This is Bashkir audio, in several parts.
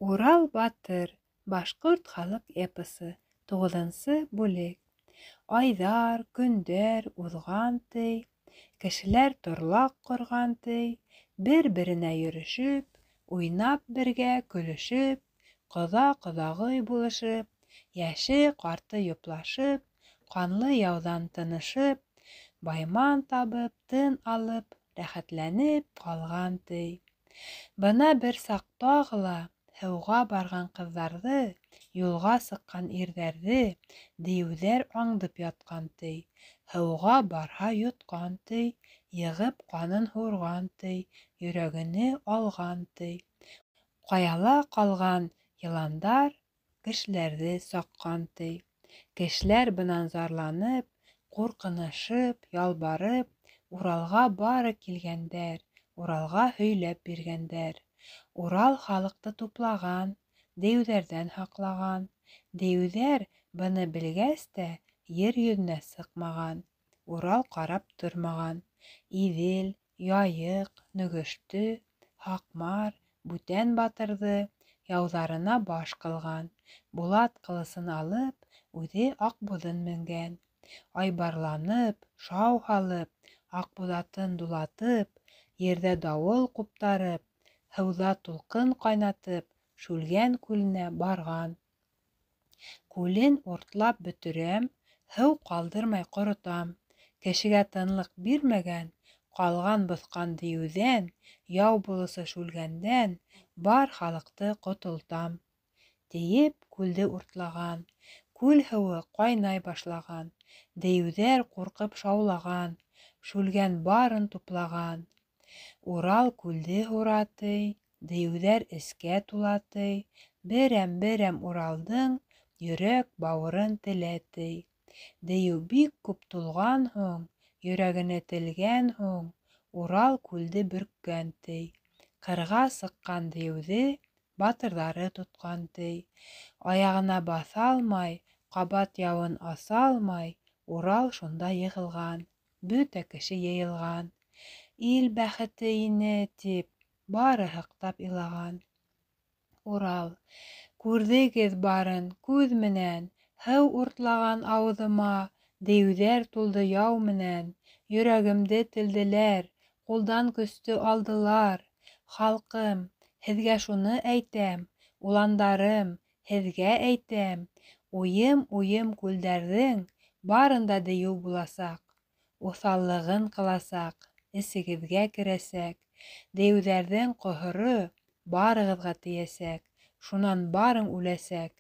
Урал батыр, башҡорт халыҡ эпосы, туғыҙынсы бүлек. Айҙар, көндәр уҙған ти, кешеләр торлаҡ ҡорған ти, бер-беренә йөрөшөп, уйнап бергә көлөшөп, ҡоҙа-ҡоҙағый булышып, йәше-ҡарты йоплашып, ҡанлы яуҙан тынышып, байман табып, тын алып, рәхәтләнеп ҡалған ти. Бына бер саҡ тағы ла һыуға барған ҡыҙҙарҙы, юлға сыҡҡан ирҙәрҙе дейеүҙәр аңдып ятҡан ти. Һыуға барһа йотҡан ти, йығып ҡанын һурған ти, йөрәгене алған ти. Ҡаяла ҡалған йыландар кешеләрҙе саҡҡан ти. Кешеләр бынан зарланып, ҡурҡынышып, ялбарып, Уралға бары килгәндәр, Уралға һөйләп биргәндәр. Урал халыҡты туплаған, дейеүҙәрҙән һаҡлаған. Дейеүҙәр быны белгәс тә ер йөҙөнә сыҡмаған. Урал ҡарап тормаған. Иҙел, Яйыҡ, Нөгөштө, Һаҡмар, бүтән батырҙы яуҙарына баш ҡылған. Булат ҡылысын алып, үҙе Аҡбуҙын менгән. Айбарланып, шау һалып, Аҡбуҙатын дулатып, ерҙә дауыл ҡуптарып, һыуҙа тулҡын ҡайнатып, Шүлгән күленә барған. Күлен уртлап бөтөрәм, һыу ҡалдырмай ҡоротам. Кешегә тынлыҡ бирмәгән, ҡалған-боҫҡан дейеүҙән, яу булыусы Шүлгәндән бар халыҡты ҡотолтам. Тиеп, күлде уртлаған. Күл һыуы ҡайнай башлаған. Дейеүҙәр ҡурҡып шаулаған. Шүлгән барын туплаған. Урал күлде һура ти, дейеүҙәр эскә тула ти, берәм-берәм Уралдың йөрәк-бауырын телә ти. Дейеү бик күп тулған һуң, йөрәгене телгән һуң, Урал күлде бөрккән ти. Ҡырға сыҡҡан дейеүҙе батырҙары тотҡан ти. Аяғына баҫа алмай, ҡабат яуын аса алмай, Урал шунда йығылған, бөтә кеше йыйылған. Ил бәхете ине, тип, бары һыҡтап илаған. Урал, күрҙегеҙ барын күҙ менән, һыу уртлаған ауыҙыма, дейеүҙәр тулды яу менән, йөрәгемде телделәр, ҡулдан көстө алдылар. Халҡым, һеҙгә шуны әйтәм, уландарым, һеҙгә әйтәм, уйым-уйым күлдәрҙең барында дейеү буласаҡ, уҫаллығын ҡыласаҡ, эсегеҙгә керәсәк. Дейеүҙәрҙең ҡоһоро барығыҙға тейәсәк, шунан барың үләсәк.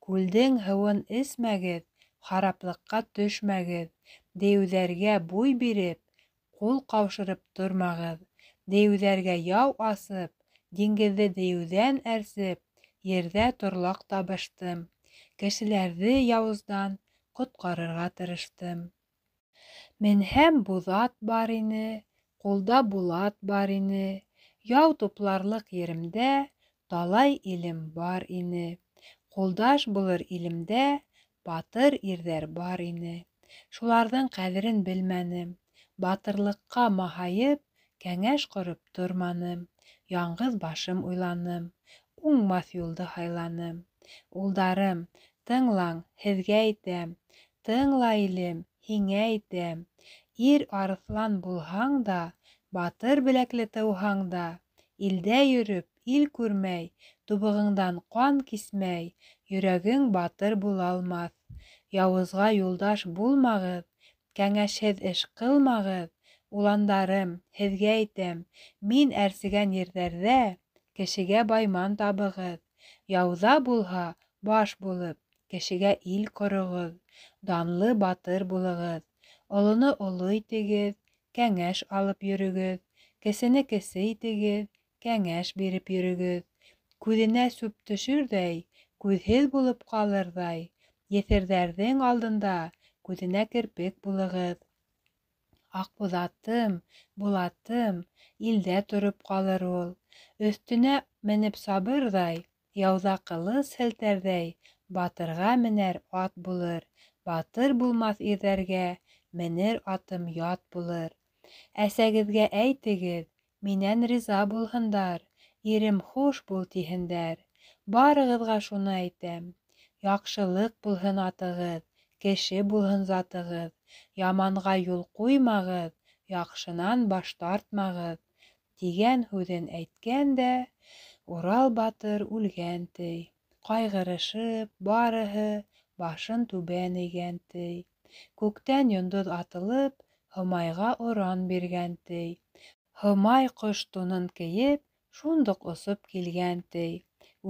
Күлдең һыуын эсмәгеҙ, хараплыҡҡа төшмәгеҙ. Дейеүҙәргә буй биреп, ҡул ҡаушырып тормағыҙ. Дейеүҙәргә яу асып, диңгеҙҙе дейеүҙән әрсеп, ерҙә торлаҡ табыштым. Кешеләрҙе яуыздан ҡотҡарырға тырыштым. Менһәм буҙат бар ине, ҡулда булат бар ине, яу тупларлыҡ еремдә талай илем бар ине, ҡулдаш булыр илемдә батыр ирҙәр бар ине. Шуларҙың ҡәҙерен белмәнем, батырлыҡҡа маһайып, кәңәш ҡороп торманым, яңғыҙ башым уйланым, уңмаҫ юлды һайланым. Улдарым, тыңлаң, һеҙгә әйтәм, тыңла, илем, һиңә әйтәм: ир арыҫлан булһаң да, батыр беләкле тыуһаң да, илдә йөрөп, ил күрмәй, тубығыңдан ҡан кисмәй, йөрәгең батыр булалмаҫ. Яуызға юлдаш булмағыҙ, кәңәшһеҙ эш ҡылмағыҙ. Уландарым, һеҙгә әйтәм, мин әрсегән ерҙәрҙә кешегә байман табығыҙ. Яуҙа булһа, баш булып, кешегә ил ҡороғоҙ, данлы батыр булығыҙ. Олоно оло итегеҙ, кәңәш алып йөрөгөҙ, кесене кесе итегеҙ, кәңәш биреп йөрөгөҙ. Күҙенә сүп төшөрҙәй, күҙһеҙ булып ҡалырҙай, еҫерҙәрҙең алдында күҙенә керпек булығыҙ. Аҡбуҙатым, Булатым, илдә тороп ҡалыр ул. Өҫтөнә менеп сабырҙай, яуҙа ҡылыс һелтәрҙәй, батырға менәр ат булыр, батыр булмаҫ ирҙәргә менер атым ят булыр. Әсәгеҙгә әйтегеҙ, минән риза булһындар, ирем хуш бул тиһендәр. Барығыҙға шуны әйтәм: яҡшылыҡ булһын атығыҙ, кеше булһын затығыҙ, яманға юл ҡуймағыҙ, яҡшынан баш тартмағыҙ, тигән һүҙен әйткән дә, Урал батыр үлгән, ти. Ҡайғырышып, барыһы башын түбән эйгән, ти. Күктән йондоҙ атылып, Һомайға оран биргән, ти. Һомай ҡош тунын кейеп, шундуҡ осоп килгән, ти.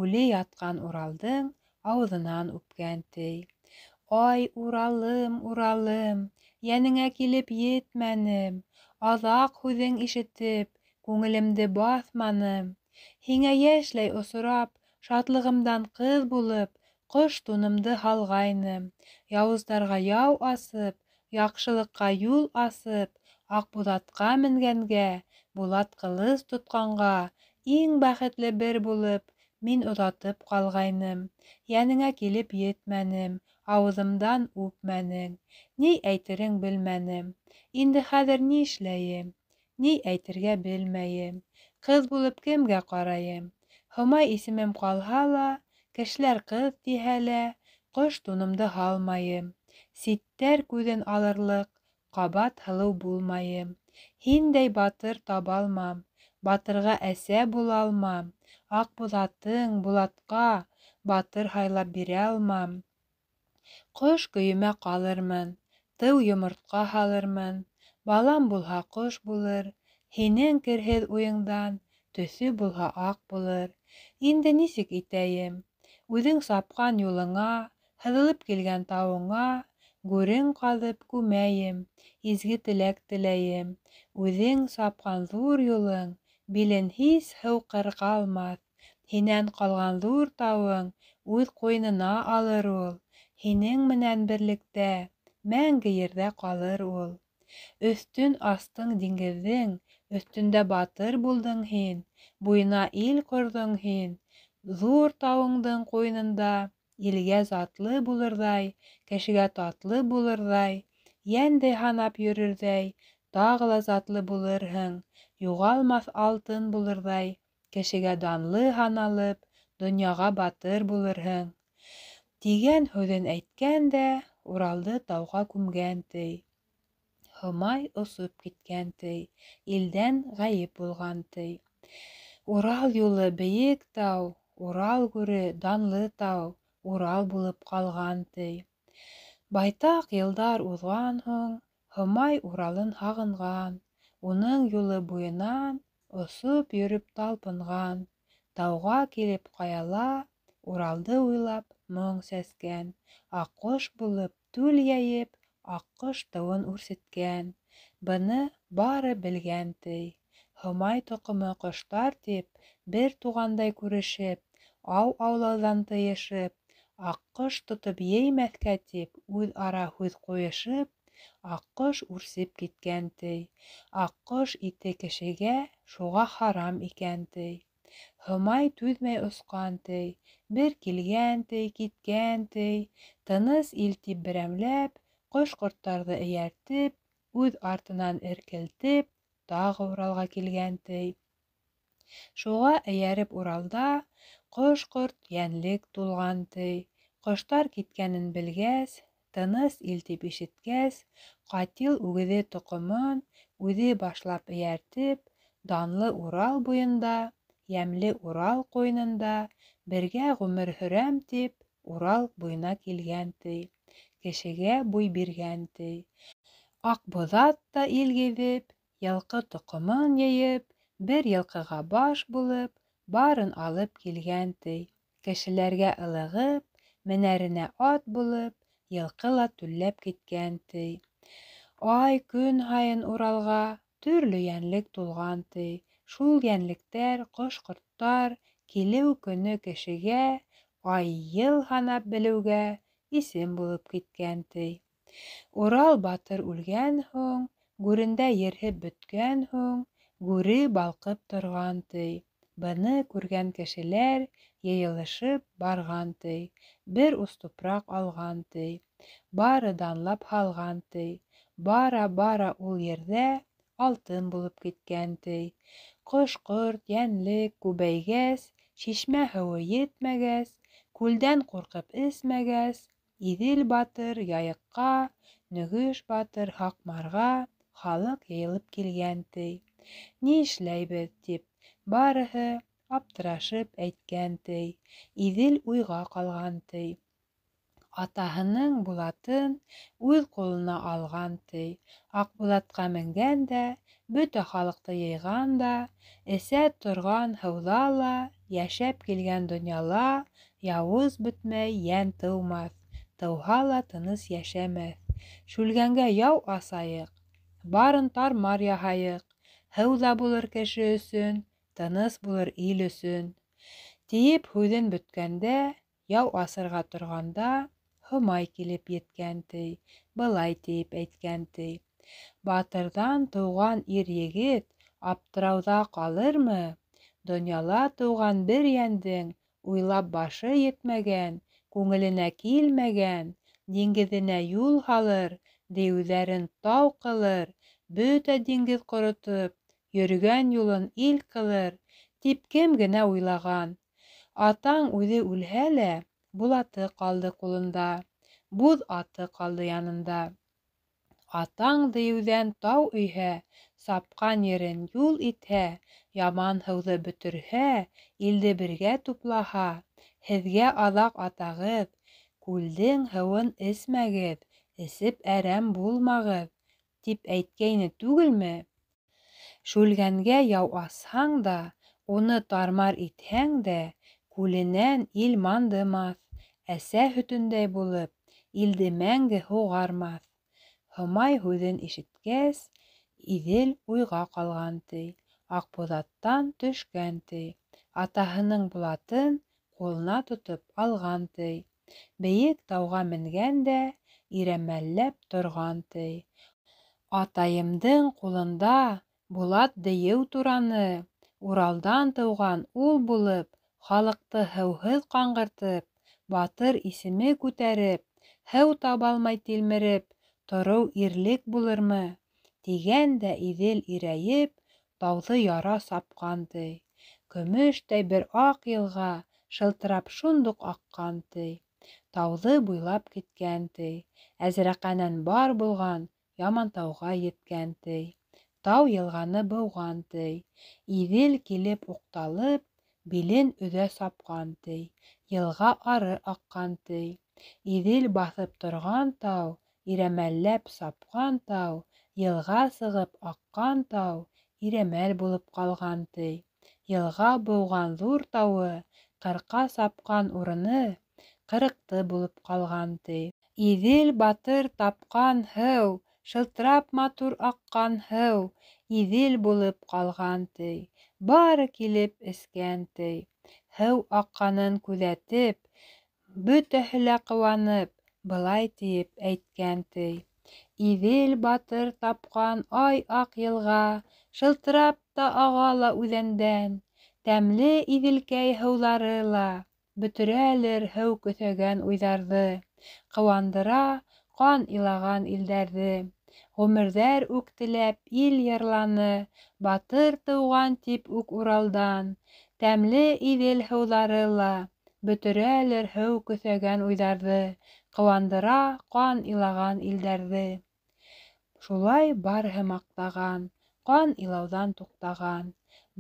Үле ятҡан Уралдың ауыҙынан үпкән, ти. Ай, Уралым, Уралым, йәнеңә килеп етмәнем, аҙаҡ һүҙең ишетеп, күңелемде баҫманым. Һиңә йәшләй осрап, шатлығымдан ҡыҙ булып, ҡош тунымды һалғайным. Яуыздарға яу асып, яҡшылыҡҡа юл асып, Аҡбуҙатҡа менгәнгә, булат ҡылыс тотҡанға, иң бәхетле бер булып, мин оҙатып ҡалғайным. Йәнеңә килеп етмәнем, ауыҙымдан үпмәнең. Ни әйтерең белмәнем. Инде хәҙер ни эшләйем? Ни әйтергә белмәйем. Ҡыҙ булып кемгә ҡарайым? Һомай исемем ҡалһа ла, кешеләр ҡыҙ тиһә лә, ҡош тунымды һалмайым. Ситтәр күҙен алырлыҡ, ҡабат һылыу булмайым. Һиндәй батыр табалмам, батырға әсә була алмам, Аҡбуҙатың Булатҡа батыр һайлап бирә алмам. Ҡош көйөмә ҡалырмын, тыу йомортҡа һалырмын. Балам булһа ҡош булыр, һинең керһеҙ уйыңдан төҫө булһа аҡ булыр. Инде нисек итәйем? Үҙең сапҡан юлыңа, һыҙылып килгән тауыңа, гүрең ҡаҙып күмәйем, изге теләк теләйем. Үҙең сапҡан ҙур юлың, билен һис һыу ҡырҡалмаҫ. Һинән ҡалған ҙур тауың үҙ ҡуйынына алыр ул. Һинең менән берлектә мәңге ерҙә ҡалыр ул. Өҫтөн астың диңгеҙҙең, өҫтөндә батыр булдың һин, буйына ил ҡорҙоң һин. Ҙур тауыңдың ҡуйынында илгә затлы булырҙай, кешегә татлы булырҙай, йәндәй һанап йөрөрҙәй, тағы ла затлы булырһың, юғалмаҫ алтын булырҙай, кешегә данлы һаналып, донъяға батыр булырһың. Тигән һүҙен әйткән дә, Уралды тауға күмгән, ти. Һомай осоп киткән, ти, илдән ғәйеп булған, ти. Урал юлы бейек тау, Урал гүре данлы тау, Урал булып ҡалған, ти. Байтаҡ йылдар уҙған һуң, Һомай Уралын һағынған, уның юлы буйынан осоп йөрөп талпынған. Тауға килеп ҡаяла, Уралды уйлап моң сәскән, аҡҡош булып түл йәйеп, аҡҡош тыуын үрсеткән. Быны бары белгән, ти. Һомай тоҡомо ҡоштар тип, бер туғандай күрешеп, ау аулауҙан тыйышып, аҡҡош тотоп еймәҫкә тип үҙ-ара һүҙ ҡуйышып, аҡҡош үрсеп киткән, ти. Аҡҡош ите кешегә шуға харам икән, ти. Һомай түҙмәй осҡан, ти. Бер килгән, ти, киткән, ти. Тыныс ил тип берәмләп, ҡош-ҡорттарҙы эйәртеп, үҙ артынан эркелтеп, тағы Уралға килгән, ти. Шуға эйәреп Уралда ҡош-ҡорт, йәнлек тулған, ти. Ҡоштар киткәнен белгәс, тыныс ил тип ишеткәс, ҡатил үгеҙе тоҡомон үҙе башлап эйәртеп, данлы Урал буйында, йәмле Урал ҡуйынында бергә ғүмер һөрәм тип, Урал буйына килгән, ти. Кешегә буй биргән, ти. Аҡбуҙат та ил гиҙеп, йылҡы тоҡомон йыйып, бер йылҡыға баш булып, барын алып килгән, ти. Кешеләргә ылығып, менәренә ат булып, йылҡы ла түлләп киткән, ти. Ай, көн һайын Уралға төрлө йәнлек тулған, ти. Шул йәнлектәр, ҡош-ҡорттар килеү көнө кешегә, ай, йыл һанап белеүгә исем булып киткән, ти. Урал батыр үлгән һуң, гүрендә ерһеп бөткән һуң, гүре балҡып торған, ти. Быны күргән кешеләр йыйылышып барған, ти. Бер ус тупраҡ алған, ти. Бары данлап һалған, ти. Бара-бара ул ерҙә алтын булып киткән, ти. Ҡош-ҡорт, йәнлек күбәйгәс, Шишмә һыуы етмәгәс, Күлдән ҡурҡып эсмәгәс, Иҙел батыр Яйыҡҡа, Нөгөш батыр Һаҡмарға Халыҡ йыйылып килгән, ти. Ни эшләйбеҙ, тип, барыһы аптырашып әйткән, ти. Иҙел уйға ҡалған, ти. Атаһының Булатын үҙ ҡулына алған, ти. Аҡбуҙатҡа менгән дә, бөтә халыҡты йыйған да, эсә торған һыуҙа ла, йәшәп килгән донъяла яуыз бөтмәй йән тыумаҫ, тыуһа ла тыныс йәшәмәҫ. Шүлгәнгә яу асайыҡ, барын тармар яһайыҡ, һыу ҙа булыр кеше өсөн, тыныс булыр ил өсөн. Тиеп һүҙен бөткәндә, яу асырға торғанда, Һомай килеп еткән, ти, былай тиеп әйткән, ти: Батырҙан тыуған ир-егет аптырауҙа ҡалырмы? Донъяла тыуған бер йәндең уйлап башы етмәгән, күңеленә килмәгән, диңгеҙенә юл һалыр, дейеүҙәрен тау ҡылыр, бөтә диңгеҙ ҡоротоп, йөрөгән юлын ил ҡылыр, тип кем генә уйлаған? Атаң үҙе үлһә лә, Булаты ҡалды ҡулында, буҙ аты ҡалды янында. Атаң дейеүҙән тау өйһә, сапҡан ерен юл итһә, яман һыуҙы бөтөрһә, илде бергә туплаһа, һеҙгә аҙаҡ атағыҙ, күлдең һыуын эсмәгеҙ, эсеп әрәм булмағыҙ, тип әйткәйне түгелме? Шүлгәнгә яу асһаң да, уны тармар итһәң дә, күленән ил мандымаҫ, әсә һөтөндәй булып, илде мәңге һуғармаҫ. Һомай һүҙен ишеткәс, Иҙел уйға ҡалған, ти, Аҡбуҙаттан төшкән, ти, атаһының Булатын ҡулына тотоп алған, ти. Бейек тауға менгән дә ирәмәлләп торған, ти. Атайымдың ҡулында Булат дейеү тураны, Уралдан тыуған ул булып, халыҡты һыуһыҙ ҡаңғыртып, батыр исеме күтәреп, һыу табалмай тилмереп тороу ирлек булырмы? Тигән дә Иҙел ирәйеп, тауҙы яра сапҡан, ти. Көмөштәй бер аҡ йылға шылтырап шундуҡ аҡҡан, ти. Тауҙы буйлап киткән, ти. Әзрәҡәнән бар булған, Ямантауға еткән, ти. Тау йылғаны быуған, ти. Иҙел килеп уҡталып, билен өҙә сапҡан, ти. Йылға ары аҡҡан, ти. Иҙел баҫып торған тау, ирәмәлләп сапҡан тау, йылға сығып аҡҡан тау, ирәмәл булып ҡалған, ти. Йылға быуған ҙур тауы, ҡырҡа сапҡан урыны, ҡырыҡты булып ҡалған, ти. Иҙел батыр тапҡан һыу, шылтырап матур аҡҡан һыу, Иҙел булып ҡалған, ти. Бары килеп эскән, ти. Һыу аҡҡанын күҙәтеп, бөтәһе лә ҡыуанып, былай тиеп әйткән, ти. Иҙел батыр тапҡан ай аҡ йылға, шылтырап та аға ла үҙәндән. Тәмле Иҙелкәй һыуҙары ла бөтөрәлер һыу көҫәгән уйҙарҙы, ҡыуандыра ҡан илаған илдәрҙе. Ғүмерҙәр үк теләп ил йырланы, батыр тыуған тип үк Уралдан. Тәмле Иҙел һыуҙары ла бөтөрәлер һыу көҫәгән уйҙарҙы, ҡыуандыра ҡан илаған илдәрҙе. Шулай барыһы маҡтаған, ҡан илауҙан туҡтаған.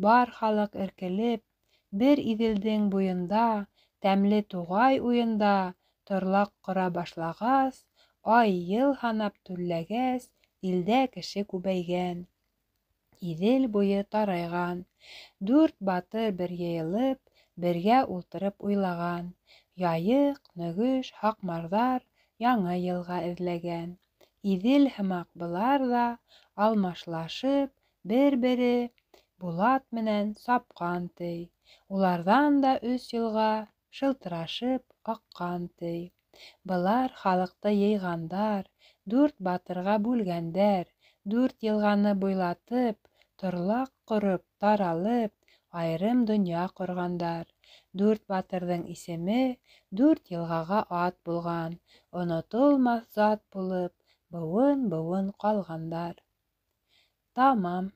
Бар халыҡ эркелеп, бер Иҙелдең буйында, тәмле туғай уйында торлаҡ ҡора башлағас, ай-йыл һанап түлләгәс, илдә кеше күбәйгән. Иҙел буйы тарайған. Дүрт батыр бер йыйылып, бергә ултырып уйлаған. Яйыҡ, Нөгөш, Һаҡмарҙар яңы йылға эҙләгән. Иҙел һымаҡ былар ҙа алмашлашып, бер-бере Булат менән сапҡан, ти. Уларҙан да өс йылға шылтырашып аҡҡан, ти. Былар халыҡты йыйғандар, дүрт батырға бүлгәндәр, дүрт йылғаны буйлатып, торлаҡ ҡороп, таралып, айырым донъя ҡорғандар. Дүрт батырҙың исеме дүрт йылғаға ат булған, онотолмаҫ зат булып, быуын-быуын ҡалғандар. Тамам.